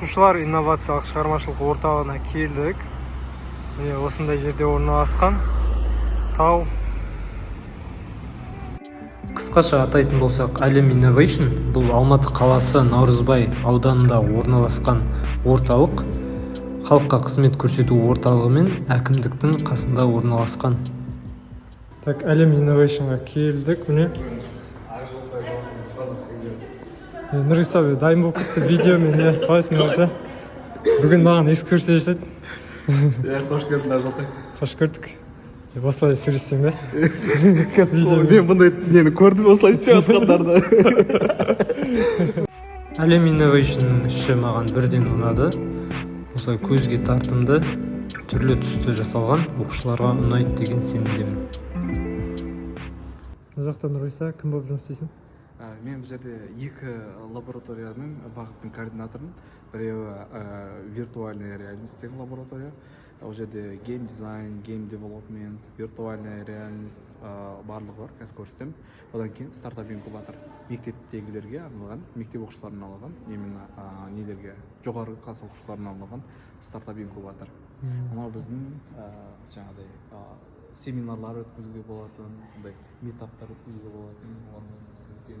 Оқушылар инновациялық шығармашылық орталығына келдік. Міне, осындай жерде орналасқан тау. Қысқаша атайтын болсақ, Әлем Innovation бұл Алматы қаласы Наурызбай ауданында орналасқан орталық, халыққа қызмет көрсету орталығы мен әкімдіктің қасында орналасқан. Так, Әлем Innovationға келдік, міне. Нұрғиса дайын болып кетті видеомен, иә. Қалайсың, Нұрғиса? Бүгін маған экскурсия жасайды. Иә, қош келдің, Ақжолтай. Қош көрдік. Осылай сөйлессең да. Мен бұндай нені көрдім, осылай істеп жатқандарды. Әлем Innovationның іші маған бірден ұнады. Осылай көзге тартымды, түрлі түсті жасалған, оқушыларға ұнайды деген сенімдемін. Мына жақта, Нұрғиса, кім болып жұмыс істейсің? Мен бұл жерде екі лабораторияның, бағыттың координаторымын. Біреуі виртуальная реальность деген лаборатория. Ол жерде game design, game development, виртуальная реальность барлығы бар, қазір көрсетемін. Одан кейін стартап инкубатор, мектептегілерге арналған, мектеп оқушыларына арналған, именно нелерге, жоғарғы класс оқушыларына арналған стартап инкубатор. Мынау біздің жаңағыдай семинарлар өткізуге болатын, сондай митаптар өткізуге болатын орын. Үлкен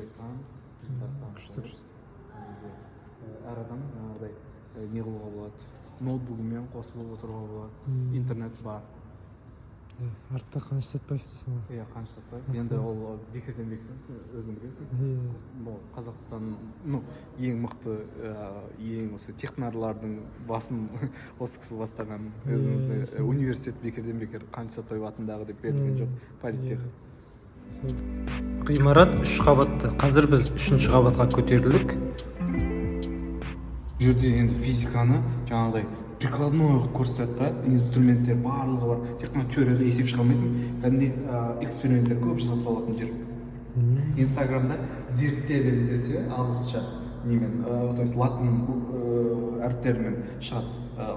экран, презентация. Күшті, күшті. Әр адам жаңағыдай не қылуға болады, ноутбугымен қосылып отыруға болады, интернет бар. Артта Қаныш Сәтбаев дейсің ғой. Иә, Қаныш Сәтбаев. Енді ол бекерден бекер емес, өзің білесің. Бұл Қазақстан, ну, ең мықты, ең осы технарлардың басын осы кісі бастаған. Өзіңіздің университет бекерден бекер Қаныш Сәтбаев атындағы деп берілген жоқ, политех. Ғимарат үш қабатты. Қазір біз үшінші қабатқа көтерілдік. Бұл жерде енді физиканы жаңағыдай прикладной қылып көрсетеді да, инструменттер барлығы бар. Тек қана теорияда есеп шыға алмайсың, кәдімгідей эксперименттер көп жасалатын жер. Инстаграмда «зертте» деп іздесе, ағылшынша немен, то есть латын әріптерімен шығады.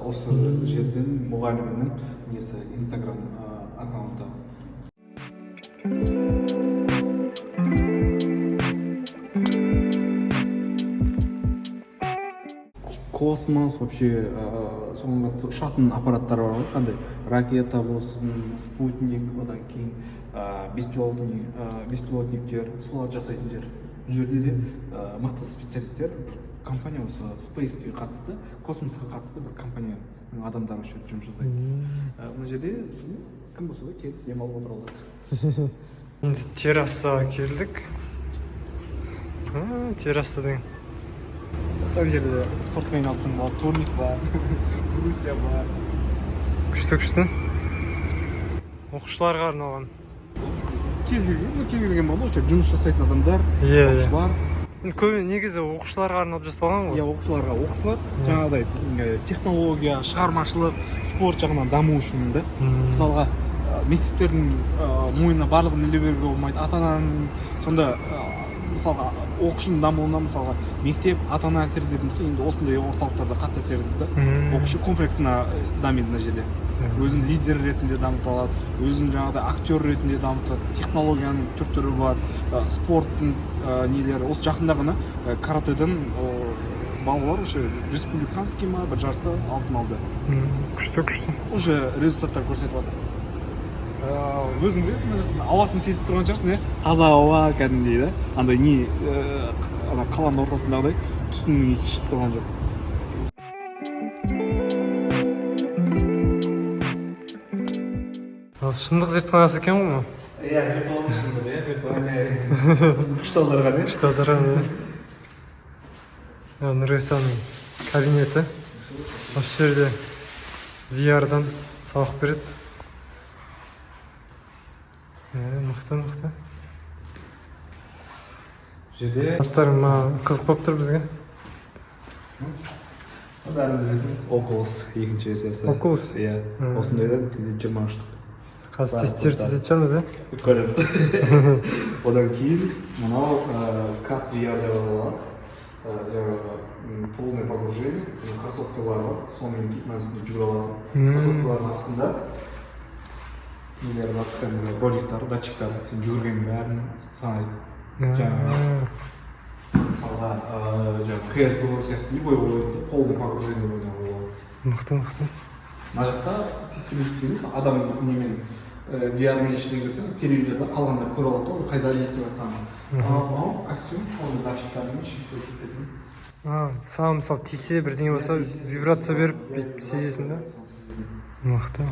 Осы жерден мұғалімнің несі, Инстаграм аккаунты. Космос вообще, соған қатысты ұшатын аппараттар бар ғой, қандай ракета болсын, спутник, одан кейін беспилотниктер, соларды жасайтын жер. Бұл жерде де мықты специалисттер, бір компания, осы спейске қатысты, космосқа қатысты бір компанияның адамдары осы жерде жұмыс жасайды. Мына жерде кім болса да келіп демалып отыра алады. Енді террасаға келдік. Терраса деген. Ана жерде спортпен айналыссаң болады, турник бар, брусья бар. Күшті, күшті. Оқушыларға арналған. Кез келген, ну, кез келген болады ғой, осы жерде жұмыс жасайтын адамдар, иә иә оқушылар. Көбі негізі оқушыларға арналып жасалған ғой. Иә, оқушыларға, оқушылар жаңағыдай технология, шығармашылық, спорт жағынан даму үшін да. Мысалға, мектептердің мойнына барлығын іле беруге болмайды, ата ананың сонда мысалға, оқушының дамуына, мысалға, мектеп, ата ана әсер ететін болса, енді осындай орталықтарда қатты әсер етеді да. Оқушы комплексно дамиды мына жерде, өзін лидер ретінде дамыта алады, өзін жаңағыдай актер ретінде дамытады. Технологияның түр түрі бар, спорттың нелері. Осы жақында ғана каратэден балалар уже республиканский ма, бір жарыста алтын алды. Күшті, күшті. Уже результаттар көрсетіп жатыр. Өзің білесің, мына жақтың ауасын сезіп тұрған шығарсың, иә, таза ауа кәдімгідей да, андай не, ана қаланың ортасындағыдай түтіннің иісі шығып тұрған жоқ. Ал шындық зертханасы екен ғой мынау. Иә, виртуалды шындық, иә, виртуальный. Күшті аударған, иә. Күшті аударған, иә. Мына Нұрғисаның кабинеті. Осы жерде VR-дан сабақ береді. Мықты, мықты. Бұл жерде Аттар маған қызық болып тұр бізге. Бәріміз білетін Oculus екінші версиясы. Oculus? Иә. Осындайда бізде 23 штук. Қазір тестировать ететін шығармыз, иә. Көреміз. Одан кейін мынау Cat VR деп аталады. Жаңағы полное погружение, және кроссовкалар бар, сонымен киіп, мына үстінде жүгіре аласың. Кроссовкалардың астында нелер бар, кәдімгі роликтар, датчиктар, сен жүгіргеннің бәрін санайды. Жаңағы Мысалға, жаңағы CSGO сияқты любой ойынды полный погружение ойнауға болады. Мықты, мықты. Мына жақта тестировать емес, адам немен, VR-мен ішіне кірсең, телевизорда қалғандар көре алады да, ол қайда не істеп жатқанын. Ал мынау костюм оның датчиктарымен считывать ететін. А, саған, мысалы, тисе, бірдеңе болса, вибрация беріп, бүйтіп сезесің да. Мықты.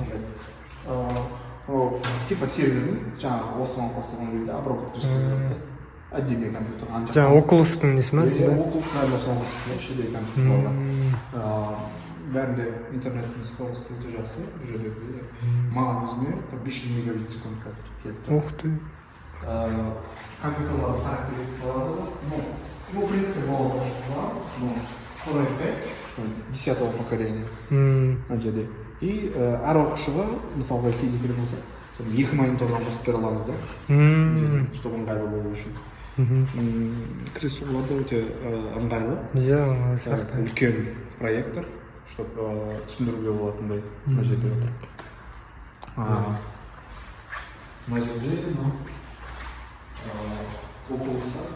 Ол типа сервердің жаңағы осыған қосылған кезде обработка жасап жатады да, отдельный компьютер ана жақта. Жаңағы Oculus-тың несі ма Иә, сонда? Oculus, бәрін осыған қосасың да, ішінде компьютер бар. Бәрінде интернеттің скорости өте жақсы бұл жерде. Маған өзіме там 500 мегабит секунд қазір келіп тұр. Ух ты. Компьютерлар характеристикалары, ну, в принципе, болады, ну, Core i5 10-го поколения мына жерде. И әр оқушыға, мысалға, кейде керек болса, екі монитордан қосып бере аламыз да, чтобы ыңғайлы болу үшін. Креслолар да өте ыңғайлы. Иә, ыңғайлы сияқты. Үлкен проектор, чтобы түсіндіруге болатындай мына жерде отырып. Мына жерде мынау оқулықтар.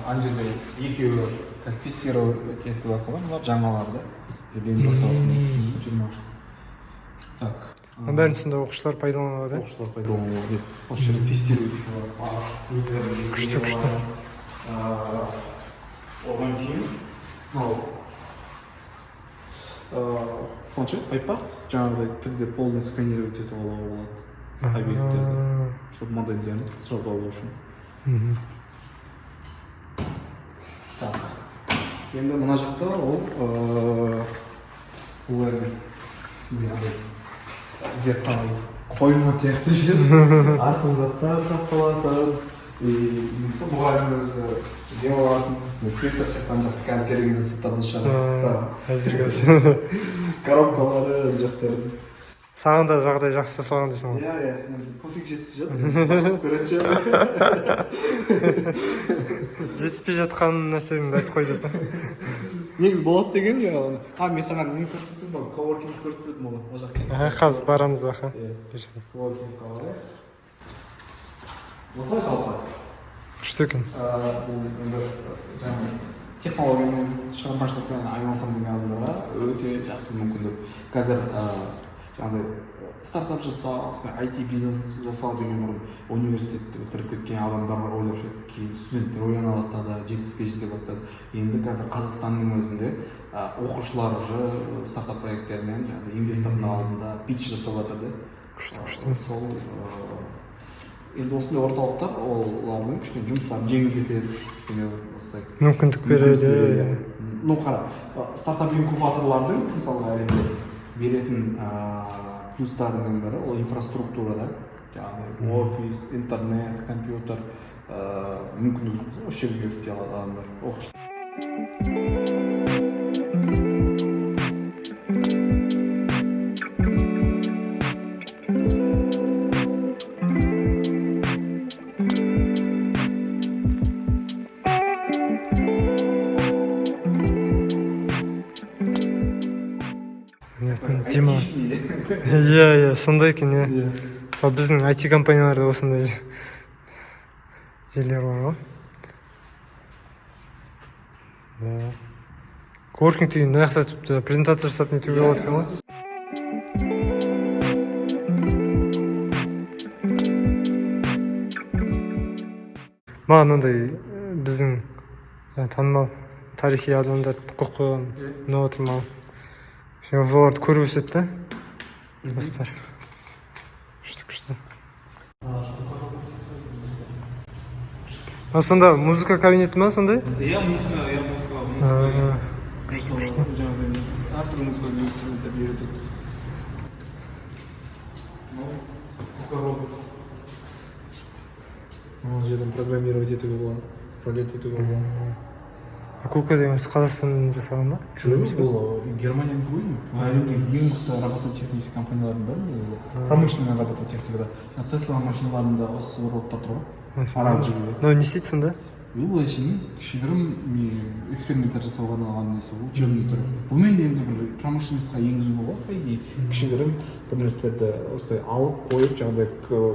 Ана жерде екеуі қазір тестировать етіп жатқан, мыналар жаңалар да, енді бастап 23. Так. Оның бәрін сонда оқушылар пайдалана алады, иә? Оқушылар пайдалана алады, осы жерде тестировать ете алады. Күшті, күшті. Одан кейін мынау планшет, iPad, жаңағыдай 3D полный сканировать етіп алуға болады объекттерді, чтобы модельдерін сразу алу үшін. Так, енді мына жақта ол бұл енді не, андай зертхана дейді, қойма сияқты жер, артық заттар сақталатын. И мысалы, мұғалім өзі демалатын плита сияқты. Ана жақта қазір керек емес заттарды шығарып тастаған. Әзірге осы. Коробкалары ана жақта. Саған да жағдай жақсы жасалған дейсің ғой. Иә, енді пофиг, жетіспей жатыр, көретін шығар. Жетіспей жатқан нәрсеңді айтып қой деп. Негізі болады деген жаңағы. А, мен саған нені көрсеттім ғой, коворкингті көрсетпедім ғой, ол жаққа. Аха, қазір барамыз, аха. Иә. Бұйырса. Коворкингқа барайық. Осылай жалпы. Күшті екен. Бұл енді жаңағы технологиямен, шығармашылықпен айналысамын деген адамдарға өте жақсы мүмкіндік. Қазір жаңағыдай стартап жасау, осындай IT бизнес жасау деген бұрын университетті бітіріп кеткен адамдар ойлаушы еді, кейін студенттер ойлана бастады, жетістікке жете бастады. Енді қазір Қазақстанның өзінде оқушылар уже стартап проекттерімен жаңағыдай инвестордың алдында питч жасап жатыр да. Күшті, күшті. Сол енді осындай орталықтар олардың кішкене жұмыстарын жеңілдетеді, кішкене осылай мүмкіндік береді. Мүмкіндік береді. Ну қара, стартап инкубаторлардың, мысалға, әлемде беретін плюстарының бірі ол инфраструктура да, жаңағыдай офис, интернет, компьютер, мүмкіндік жоқ болса, осы жерге келіп істей алады адамдар, оқушы. Демал, иә, сондай екен, иә. Мысалы, біздің IT компанияларда осындай жерлер бар ғой, да. Коворкинг деген мына жақта тіпті презентация жасап нетуге болады екен ғой. Маған мынандай біздің жаңа танымал тарихи адамдарды қойып қойған ұнап отыр маған. Кішкене соларды көріп өседі да жастар. Күшті, күшті. А сонда музыка кабинеті ма сондай? Иә, музыка, иә, музыка. А, Музыка. Күшті, күшті. Жаңағыдай әртүрлі музыкальный инструменттерді үйретеді. Мынау робот, мына жерден программировать етуге болады, управлять етуге болады. А Кука деген осы Қазақстан жасаған ба? Жоқ, бұл Германияның ғой. Әлемдегі ең мықты робототехнический компаниялардың бірі негізі промышленный робототехникада. Тесла машиналарында осы роботтар тұр ғой, оранжевый. Мынау не істейді сонда? Бұл әшейін кішігірім не, эксперименттер жасауға арналған несі ғой, учебный түрі. Бұнымен де енді бір промышленность қа енгізуге болады, по идее. Кішігірім бір нәрселерді осылай алып қойып, жаңағыдай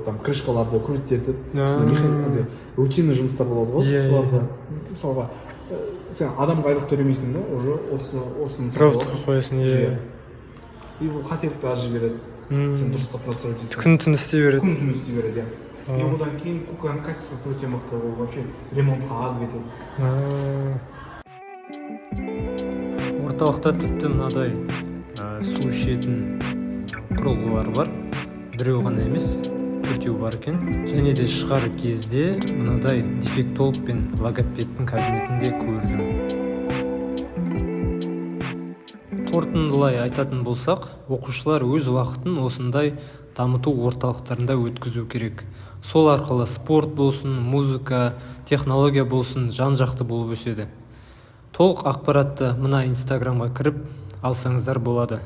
там крышка ларды крутить етіп, сондай андай рутинный жұмыстар болады ғой. Иә, иә. Соларды, мысалға, сен адамға айлық төлемейсің да, уже осыны сатып Роботқа аласың. қоясың, иә. Иә. И бұл қателікті аз жібереді сен дұрыстап настроить етсең. Күн түн істей береді. Күн түн істей береді, иә. И одан кейін Куканың качество сы өте мықты, ол вообще ремонтқа аз кетеді. Орталықта тіпті мынадай су ішетін құрылғылар бар, біреу ғана емес, төртеу бар екен. Және де шығар кезде мынадай дефектолог пен логопедтің кабинетін де көрдім. Қорытындылай айтатын болсақ, оқушылар өз уақытын осындай дамыту орталықтарында өткізу керек. Сол арқылы спорт болсын, музыка, технология болсын, жан жақты болып өседі. Толық ақпаратты мына Инстаграмға кіріп алсаңыздар болады.